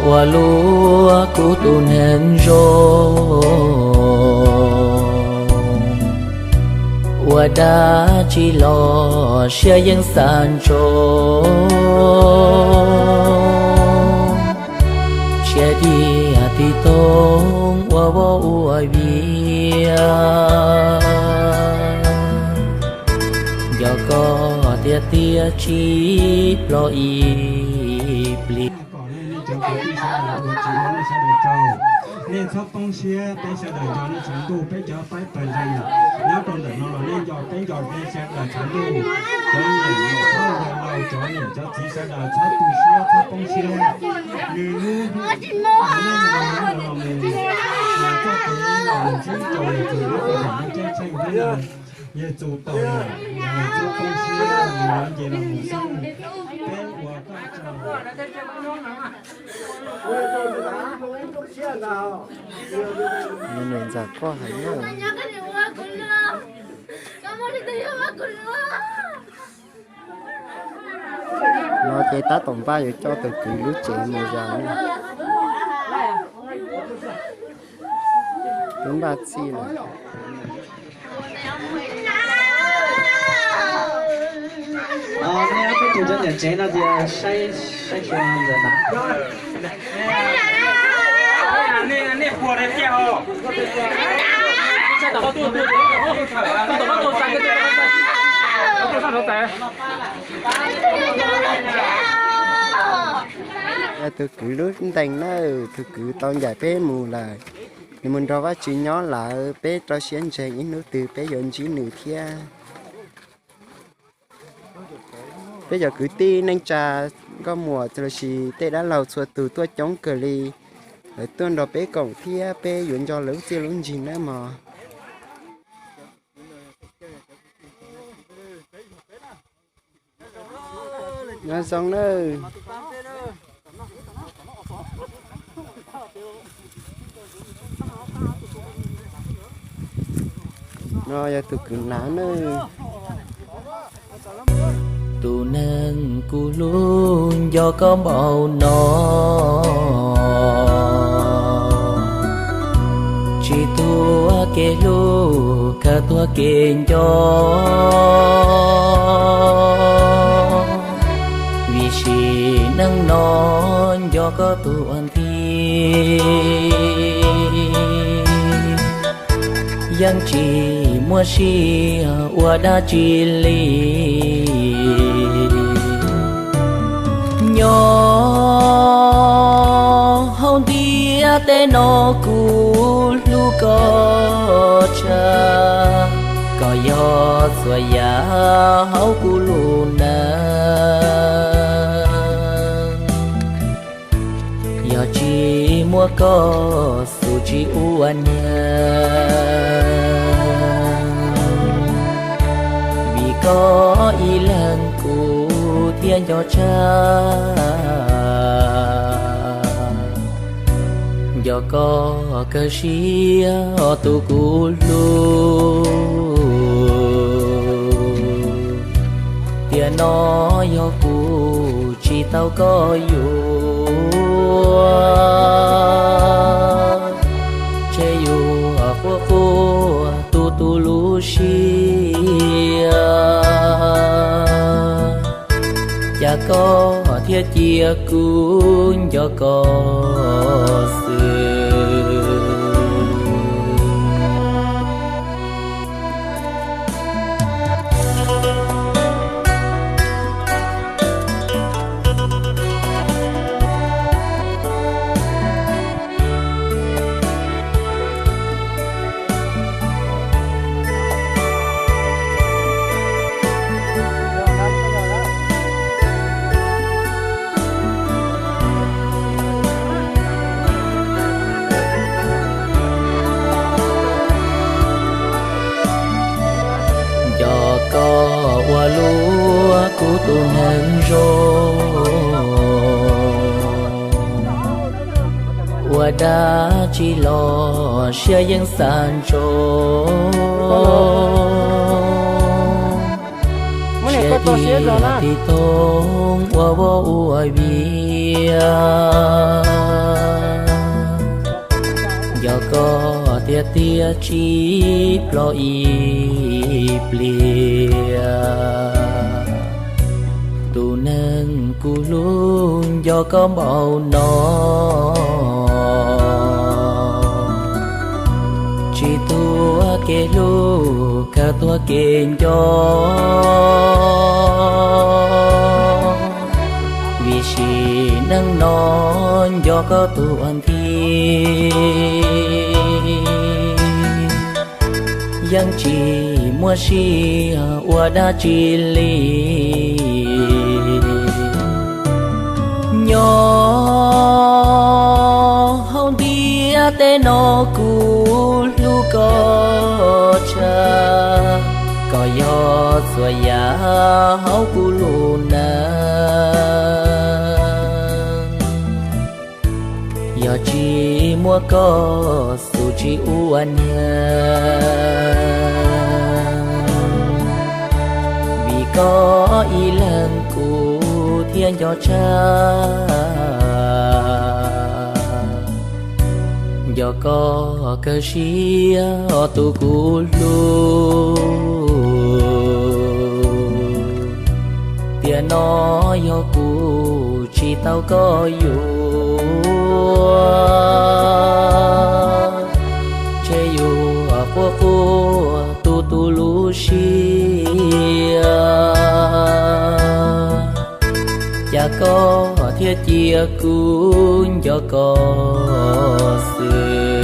Ua luaj kuv tus neeg zoo, ua dab tsi los siab yeej xav ntsoov. Siab tiag tig toog ua voj ua vias, nco koj tiag tiag tsis ploj ib plig. Kom nej cov kwv tij sawv daws ua tsis ua nej sawv daws tsaug. Nej txhob poob siab, peb sawv daws nco nej tshav ntuj, peb cov paib pawg ntseeg nyob rau ntawm no los nej nco peb nco nej sawv daws tshav ntuj. Cov niam cov txiv sawv daws txhob tu siab txhob poob siab. Nws lub neej los mus, txoj kev los mus ntsib rau yawg Txus lub teb chaws Ntuj Ceeb Tsheej thiab yawg Txus tau lawm, yog txhob poob siab, nws yuav nce los mus xwb. Peb ua koj tsaug. Nws ntxawm koj heev na. No ces tab tom npaj yuav coj tus kwv lub tsev mus zos na. Twb npaj txhij lawm. Nej ob peb tus cov niam tsev no ces saib, saib xyuas ntawm na. Yog tus kwv lub ntees na, tus kwv tau ncaim peb mus lawm. Nws mus nrog Vajtswv nyob lawm, peb rau siab ntseeg ib hnub twg peb yuav ntsib nws thiab. Peb cov kwv tij neej tsa, nkauj muam los sis tej dab laug txhua tus tuaj coob kawg li. Lawv tuaj nrog peb koom thiab peb yuav nco lawv lub txiaj lub ntsig nawb mog. Nyob zoo nawb. No yog tus kwv Nav nawb. Tus neeg kuv hlub nco koj npaum no, tsis tuag kev hlub khaws tuag kev nco. Vim sim neej no nco koj tus ua ntij, yeej tsis muaj sij ua dab tsi li. Nyob hauv ntiaj teb no kuv hlub koj tshaj, koj yog txhua yam hauv kuv lub neej. Yog tsis muaj koj xub tsis ua niag, vim koj ib leeg kuv thiaj nco tshaj. Nco koj kawg siab tus kuv hlub, tiam no yog kuv tsis tau koj yuav, ntshe yuav quaj quaj tu tu lub siab. Cas koj thiaj cia kuv nco koj xwb. Nco koj ua luaj kuv tus neeg zoo, ua dab tsi los siab yeej xav ntsoov. Siab tig toog ua voj ua vias, Tsis ploj ib pliag, tus neeg kuv hlub nco koj npaum no. Tsis tuag kev hlub, kawg tuag kev nco, vim sim neej no nco koj tuag nthi. Yeej tsis muaj sij hawm ua dab tsi li. Nyob hauv ntiaj teb no kuv hlub koj tshaj, koj yog txhua yam hauv kuv lub neej. Yog tsis muaj koj xub tsis ua neeg, vim koj ib leeg kuv thiaj nco tshaj. Nco koj kawg siab os tus kuv hlub, tiam no yog kuv tsis tau koj yuav, ntshe yuav quaj quaj tu tu lub siab. Cas koj thiaj cia kuv nco koj xwb.